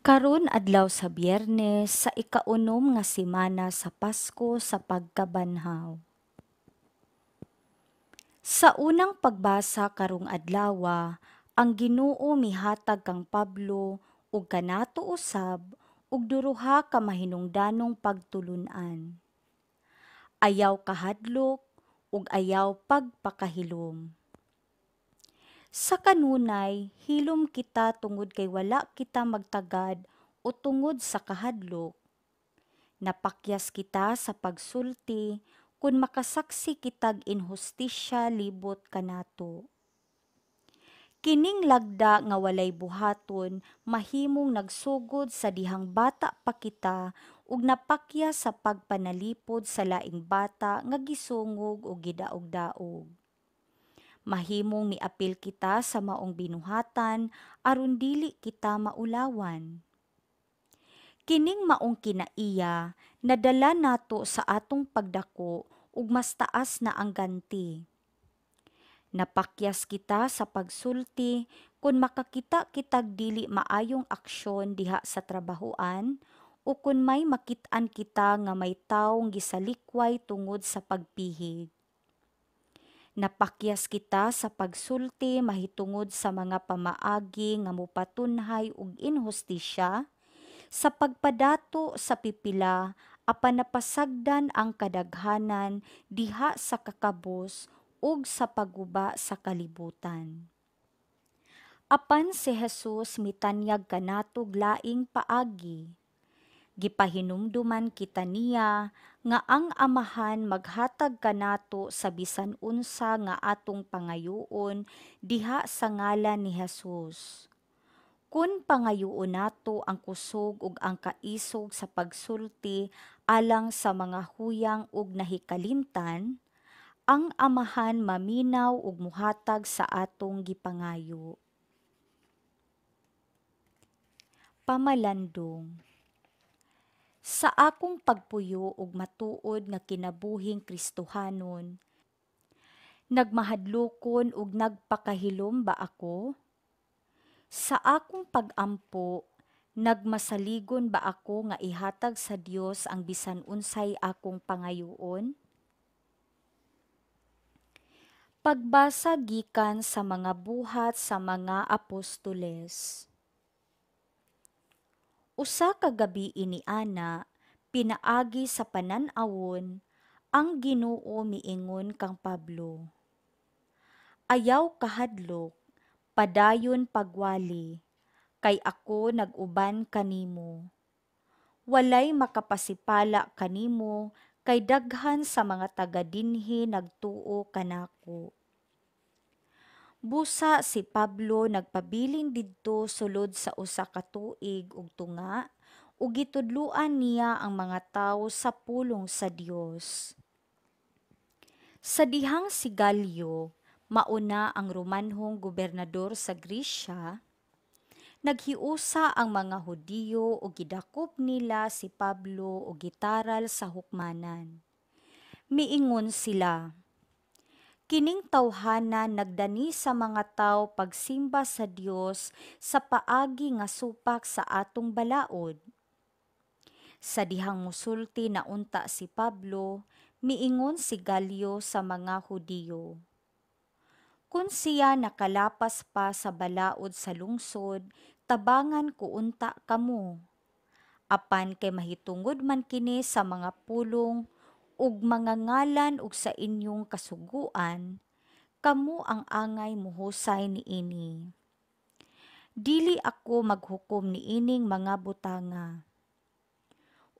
Karon adlaw sa Biyernes sa ikaunom nga semana sa Pasko sa pagkabanhaw. Sa unang pagbasa karong adlawa, ang Ginoo mihatag kang Pablo ug kanato usab og duruha ka mahinungdanong pagtulun-an. Ayaw kahadlok ug ayaw pagpakahilom. Sa kanunay, hilom kita tungod kay wala kita magtagad o tungod sa kahadlok. Napakyas kita sa pagsulti kun makasaksi kitag inhustisya libot kanato. Kining lagda nga walay buhaton mahimong nagsugod sa dihang bata pa kita ug napakyas sa pagpanalipod sa laing bata nga gisungog o gidaogdaog. Mahimong miapil kita sa maong binuhatan aron dili kita maulawan. Kining maong kinaiya nadala nato sa atong pagdako ug mas taas na ang ganti. Napakyas kita sa pagsulti kun makakita kitag dili maayong aksyon diha sa trabahoan o kun may makit-an kita nga may tawong gisalikway tungod sa pagpihig. Napakyas kita sa pagsulti mahitungod sa mga pamaagi nga mopatunhay og inhustisya sa pagpadato sa pipila apan napasagdan ang kadaghanan diha sa kakabos ug sa pagguba sa kalibutan. Apan si Jesus mitanyag kanatog laing paagi. Gipahinumduman kita niya nga ang Amahan maghatag kanato sa bisan unsa nga atong pangayoon diha sa ngalan ni Jesus. Kun pangayoon nato ang kusog ug ang kaisog sa pagsulti alang sa mga huyang ug nahikalintan, ang Amahan maminaw ug mohatag sa atong gipangayo. Pamalandong. Sa akong pagpuyo og matuod nga kinabuhing Kristohanon, nagmahadlokon ug nagpakahilom ba ako? Sa akong pag-ampo, nagmasaligon ba ako nga ihatag sa Dios ang bisan unsay akong pangayoon? Pagbasa gikan sa mga Buhat sa mga Apostoles. Usa ka gabi iniana, pinaagi sa panan-awon, ang Ginoo miingon kang Pablo, "Ayaw kahadlok, padayon pagwali, kay ako nag-uban kanimo. Walay makapasipala kanimo kay daghan sa mga taga dinhi nagtuo kanako." Busa si Pablo nagpabilin didto sulod sa usa ka tuig ug tunga ug gitudloan niya ang mga tawo sa pulong sa Dios. Sa dihang si Galio mao na ang Romanhong gobernador sa Gresya, naghiusa ang mga Hudiyo ug gidakop nila si Pablo ug gitaral sa hukmanan. Miingon sila, "Kining tawhana nagdani sa mga tawo pagsimba sa Dios sa paagi nga supak sa atong balaod." Sa dihang mosulti na unta si Pablo, miingon si Galio sa mga Hudiyo, "Kun siya nakalapas pa sa balaod sa lungsod, tabangan ko unta kamo. Apan kay mahitungod man kini sa mga pulong ug mga ngalan ug sa inyong kasuguan, kamo ang angay mohusay niini. Dili ako maghukom niining mga butanga."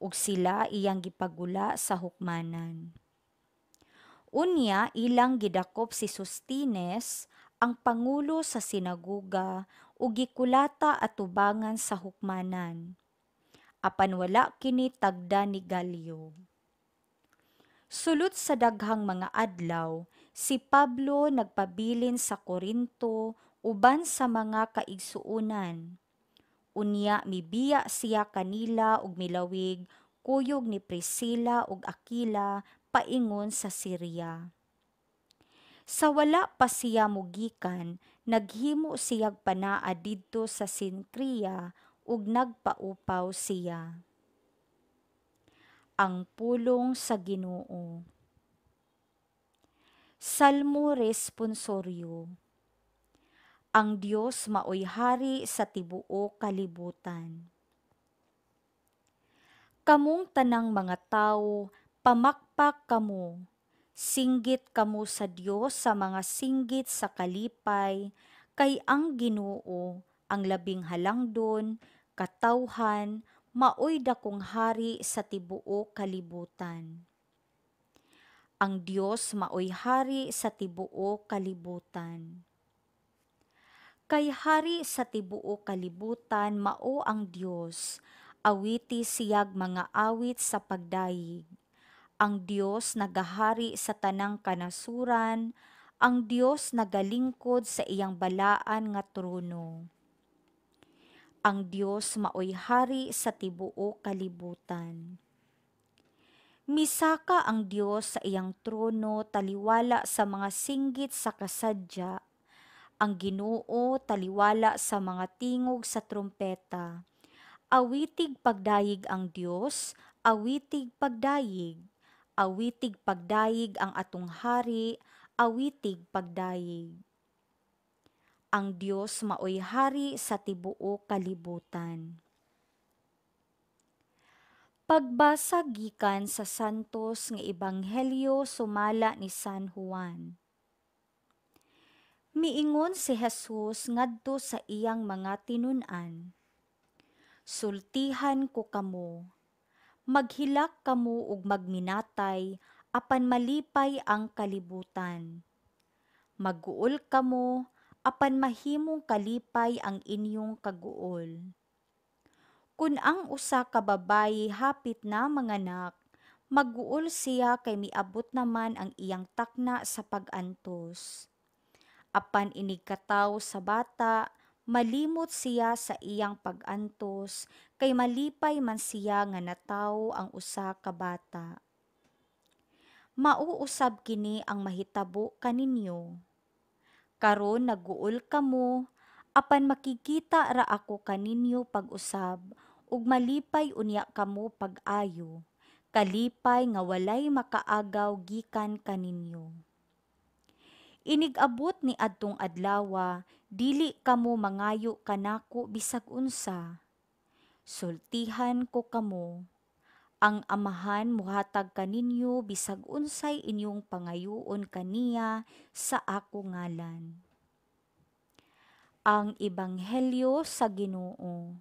Ug sila iyang gipagula sa hukmanan. Unya ilang gidakop si Sostines, ang pangulo sa sinagoga, ug gikulata atubangan sa hukmanan. Apan wala kini tagda ni Galio. Sulod sa daghang mga adlaw, si Pablo nagpabilin sa Korinto uban sa mga kaigsuonan. Unya mibiya siya kanila ug milawig kuyog ni Priscilla ug Aquila paingon sa Syria. Sa wala pa siya mogikan, naghimo siyag panaa didto sa Sinkria ug nagpaupaw siya. Ang pulong sa Ginoo. Salmo responsoryo. Ang Dios maoy hari sa tibuok kalibutan. Kamong tanang mga tawo, pamakpak kamo. Singgit kamo sa Dios sa mga singgit sa kalipay, kay ang Ginoo, ang labing halangdon, katawhan, maoy dakong hari sa tibuok kalibutan. Ang Dios maoy hari sa tibuok kalibutan. Kay hari sa tibuok kalibutan mao ang Dios, awiti siyag mga awit sa pagdayeg. Ang Dios nagahari sa tanang kanasuran, ang Dios nagalingkod sa iyang balaan nga trono. Ang Dios maoy hari sa tibuok kalibutan. Misaka ang Dios sa iyang trono taliwala sa mga singgit sa kasadya, ang Ginoo taliwala sa mga tingog sa trumpeta. Awitig pagdayeg ang Dios, awitig pagdayeg. Awitig pagdayeg ang atong hari, awitig pagdayeg. Ang Dios maoy hari sa tibuok kalibutan. Pagbasa gikan sa Santos nga Ebanghelyo sumala ni San Juan. Miingon si Jesus ngadto sa iyang mga tinun-an, "Sultihan ko kamo, maghilak kamo ug magminatay, apan malipay ang kalibutan. Magguol kamo, apan mahimong kalipay ang inyong kaguol. Kun ang usa ka babayi hapit na manganak, magguol siya kay miabot naman ang iyang takna sa pag-antos. Apan inigkatawo sa bata, malimot siya sa iyang pag-antos kay malipay man siya nga natawo ang usa ka bata. Mao usab kini ang mahitabo kaninyo. Karon nagguol kamo, apan makigkita ra ako kaninyo pag-usab ug malipay unya kamo pag-ayo, kalipay nga walay makaagaw gikan kaninyo. Inig-abot ni adtong adlawa, dili kamo mangayo kanako bisag unsa. Sultihan ko kamo, ang Amahan mohatag kaninyo bisag unsay inyong pangayoon kaniya sa ako ngalan." Ang Ebanghelyo sa Ginoo.